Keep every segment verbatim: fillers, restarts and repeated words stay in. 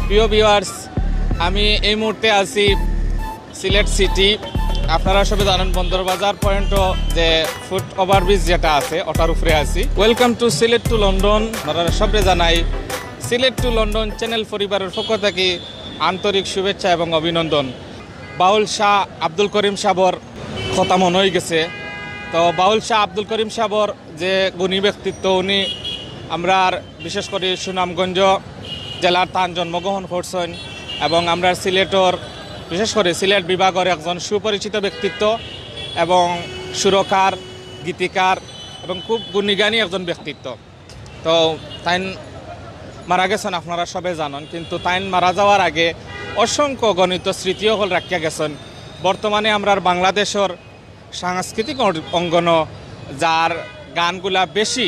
প্রিয় ভিউয়ার্স, আমি এই মুহূর্তে আছি সিলেট সিটি। আপনারা সবে জানেন, বন্দরবাজার পয়েন্টও যে ফুট ওভারব্রিজ যেটা আছে, ওটার উপরে আছি। Welcome to Sylhet to London। আপনারা সবরে জানাই সিলেট টু লন্ডন চ্যানেল পরিবারের পক্ষ থাকি আন্তরিক শুভেচ্ছা এবং অভিনন্দন। বাউল শাহ আব্দুল করিম সাবর কথা মনে হয়ে গেছে। তো বাউল শাহ আব্দুল করিম সাবর যে গুণী ব্যক্তিত্ব, উনি আমরার বিশেষ করে সুনামগঞ্জ জেলার তান জন্মগ্রহণ করছেন এবং আমরার সিলেটর, বিশেষ করে সিলেট বিভাগর একজন সুপরিচিত ব্যক্তিত্ব এবং সুরকার, গীতিকার এবং খুব গুণীগানী একজন ব্যক্তিত্ব। তো তাইন মারা গেছেন, আপনারা সবে জানেন, কিন্তু তাইন মারা যাওয়ার আগে অসংখ্য গণিত স্মৃতি হল রাখিয়া গেছেন। বর্তমানে আমরার বাংলাদেশর সাংস্কৃতিক অর-, অঙ্গন যার গানগুলা বেশি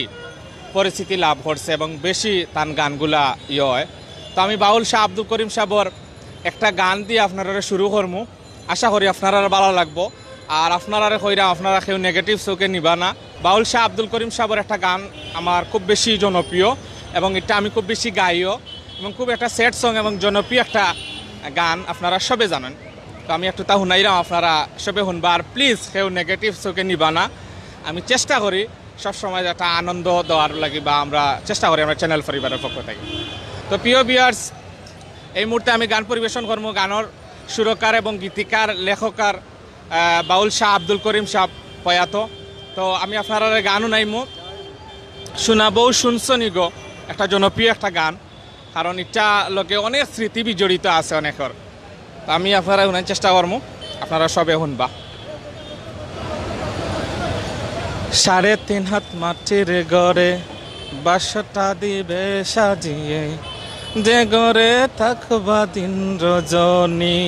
পরিচিতি লাভ করছে এবং বেশি তান গানগুলা ইয়ে হয়। তো আমি বাউল শাহ আব্দুল করিম সাবর একটা গান দিয়ে আপনারা শুরু করমু। আশা করি আপনারা ভালো লাগবো। আর আপনারারে কইরা আপনারা কেউ নেগেটিভ চোখে নিবা না। বাউল শাহ আব্দুল করিম সাবর একটা গান আমার খুব বেশি জনপ্রিয় এবং এটা আমি খুব বেশি গাইও এবং খুব একটা স্যাড সং এবং জনপ্রিয় একটা গান, আপনারা সবে জানেন। তো আমি একটু তা হুনাইরাম, আপনারা সবে হুনবা। আর প্লিজ কেউ নেগেটিভ চোখে নিবা না। আমি চেষ্টা করি সবসময় একটা আনন্দ দেওয়ার লাগি বা আমরা চেষ্টা করি আমরা চ্যানেল পরিবারের পক্ষ থেকে। তো প্রিয় ভিউয়ার্স, এই মুহূর্তে আমি গান পরিবেশন করবো গানর সুরকার এবং গীতিকার, লেখকার, আহ, বাউল শাহ আব্দুল করিম সাব প্রয়াত। তো আমি আপনারা গান হুনাইমু, শোনা বউ শুনছনি গো, একটা জনপ্রিয় একটা গান, কারণ এটা লগে অনেক স্মৃতি বিজড়িত আছে অনেকর। তো আমি আপনারা হুনার চেষ্টা করবো, আপনারা সবে হুনবা। সাড়ে তিন হাত মাটির ঘরে বাসটা দিবে সাজিয়ে, যে ঘরে থাকবা দিন রজনী।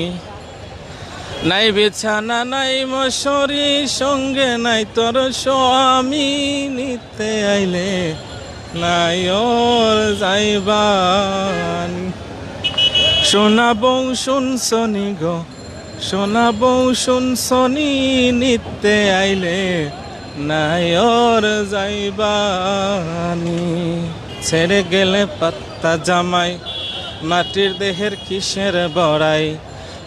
নাই বিছানা নাই মশারি, সঙ্গে নাই তোর স্বামী, নিতে আইলে নাই ওর যাইবানি। শোনা বউ শুনছনি গো, শোনা বউ শুনছনি, নিতে আইলে নাই ওর যাইবানি। ছেড়ে গেলে পাত্তা জামাই, মাটির দেহের কিসের বড়াই,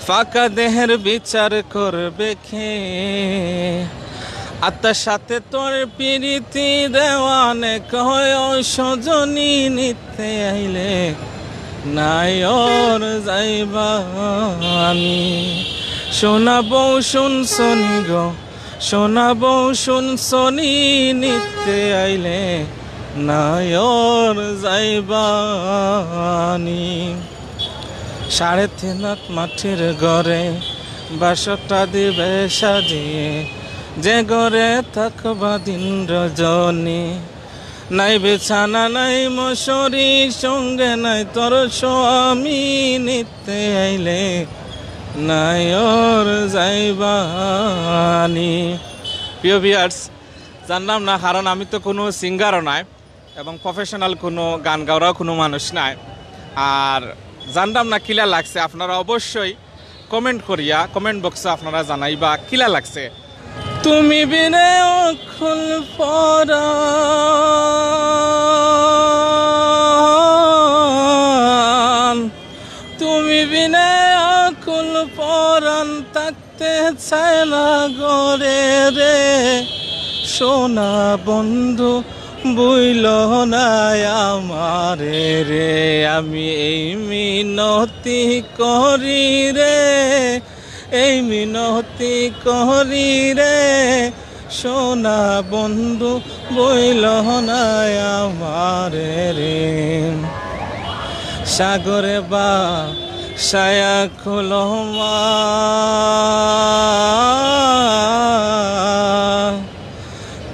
ফাঁকা দেহের বিচার করবে কে? আত্মার সাথে তোর পিরিতি দেওয়ানে কয় সজনী, নিতে আইলে নাই ওর যাইবানি। শোনা বউ শুনছনি গো, শোনা বউ শুনছনি, নিতে আইলে নাই ওর যাইবানি। সাড়ে তিন হাত মাটির ঘরে বাসটা দিবে সাজিয়ে, যে ঘরে থাকবা দিন রজনী। নাই বিছানা নাই মশারি, সঙ্গে নাই তোর স্বামী, নিতে আইলে নাই ওর যাইবানি। প্রিয় ভিউয়ার্স, জানলাম না, কারণ আমি তো কোনো সিঙ্গারও নাই এবং প্রফেশনাল কোনো গান গাওয়ারও কোনো মানুষ নাই। আর জানলাম না কিলা লাগছে, আপনারা অবশ্যই কমেন্ট করিয়া কমেন্ট বক্সে আপনারা জানাইবা কিলা লাগছে। তুমি বিনে অকুল পরাণ, তুমি বিনে অকুল পরাণ, থাকতে চায় না ঘরে রে। শোনা বন্ধু, ভুইল না আমারে রে, আমি এই মিনতি করি রে, এই মিনতি করি রে। শোনা বন্ধু, ভুইল না আমারে রে। সাগরে বা সায়া খুলমা,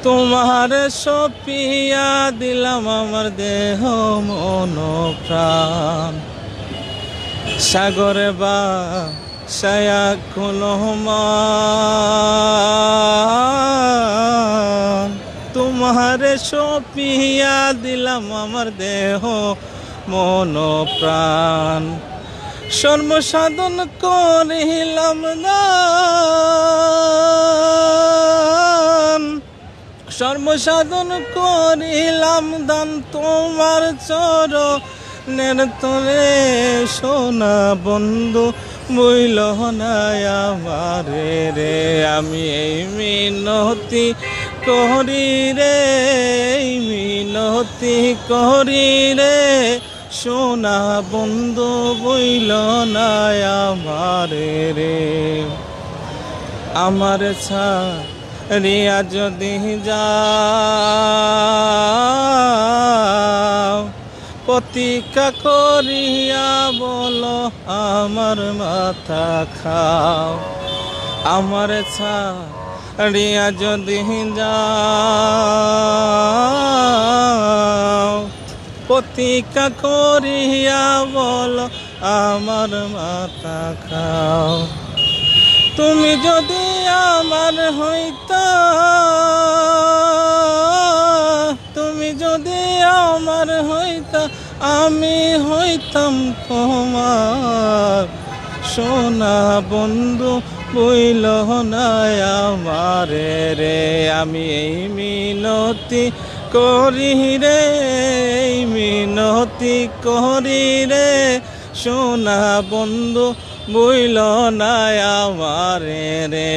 তোমারে সপিয়া দিলাম আমার দেহ মন প্রাণ। সাগরে বা সায়া খুলমা, তোমারে সপিয়া দিলাম আমার দেহ মন প্রাণ। সর্বসাধন করিলাম দান, সর্বসাধন করিলাম দান তোমার চরণ নের তলে সোনা বন্ধু, বইল না আমারে রে। আমি এই মিনতি করি রে, এই মিনতি করি রে, সোনা বন্ধু, বইল না আমারে রে। আমার ছাড়িয়া যদি যাও, প্রতিজ্ঞা করিয়া বলো আমার মাথা খাও। আমার ছাড়িয়া যদি যাও, প্রতিজ্ঞা করিয়া বলো আমার মাথা খাও। তুমি যদি আমার হইতা, তুমি যদি আমার হইতা, আমি হইতাম তোমার সোনা বন্ধু, বইল না আমারে রে। আমি এই মিনতি করি রে, এই মিনতি করি রে, সোনা বন্ধু, বইল না আমারে রে।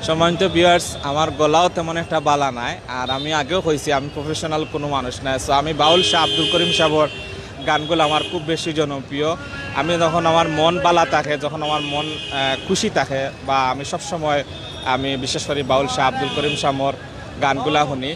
সম্মানিত ভিউয়ার্স, আমার গলাও তেমন একটা বালা নাই, আর আমি আগেও কইছি আমি প্রফেশনাল কোনো মানুষ নাই। সো আমি বাউল শাহ আব্দুল করিম সাহেবর গানগুলো আমার খুব বেশি জনপ্রিয়। আমি যখন আমার মন বালা থাকে, যখন আমার মন আহ, খুশি থাকে, বা আমি সব সময়, আমি বিশেষ করি বাউল শাহ আব্দুল করিম সাহেবর গানগুলা শুনি।